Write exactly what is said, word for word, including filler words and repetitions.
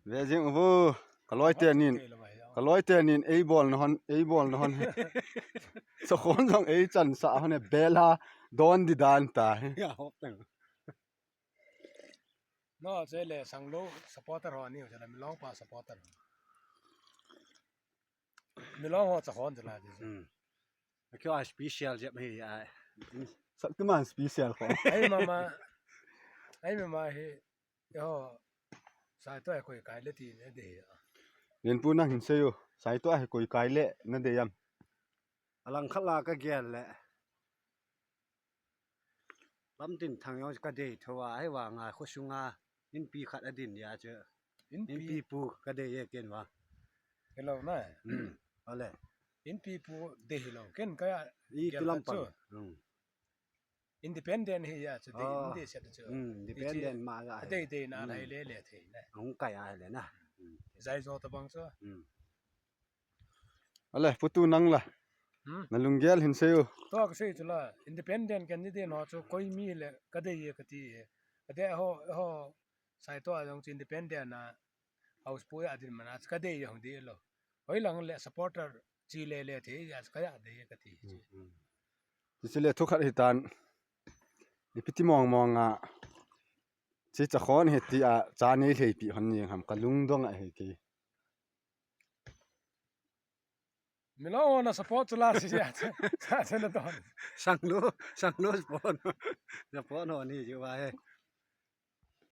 Ve jing uvo. Kaloi te nin. Kaloi te nin ei bol na hon, ei bol na hon. Sakhon jong ei chan sa hon e bela don di dan ta. Ya hop tang. No, chele Sanglo supporter ho ni, chele Milong pa supporter. Milong ho sakhon chele. Hmm. Kyo a special jep hi a. Sak tu man special ko. Ai mama. Ai mama hi. Yo. Sai to ai koi kai le ti ne de. Len pu nang hin se yo. Sai to ai koi kai le na de yam. Alang khat la ka gel le. Lamtin thang jong ka dei tho a, hei vang a, khosunga, inpi khat adin dia chu. Inpi. Inpi pu ka dei e ken vang. Hello na. Hmm. Ale. Inpi pu dei lo. Ken ka ya. I kel kilam khat chu. Pang. Hmm. Independent hi ya chu dei, oh. Inde set chu. Hmm, independent ma ga. Dei dei na lai le le thei na. Hung kai a le na. Hmm. Zai zo ta bang chu. Hmm. Ale, putu nang la. Hmm? Na lunggel hin sei u. To ka sei chu la, independent candidate ho chu koi mi le ka dei e ka ti e. Ka dei ho, ho, sai to a jong chu independent na house pui a din mana chu ka dei e hung dei lo. Hoi lang le supporter chi le le the ya chu ka ya dei e ka ti. Hmm, hmm. Chi chi le thu khat hi tan. Ipi ti mong mong a. Chi cha khon hi ti a cha nei lhei pi hon ni ham ka lungdong a hi ki. Milong ho na support chu la si ya, cha, cha na ton. Sanglo, Sanglo support. Support ho ni ju wa he.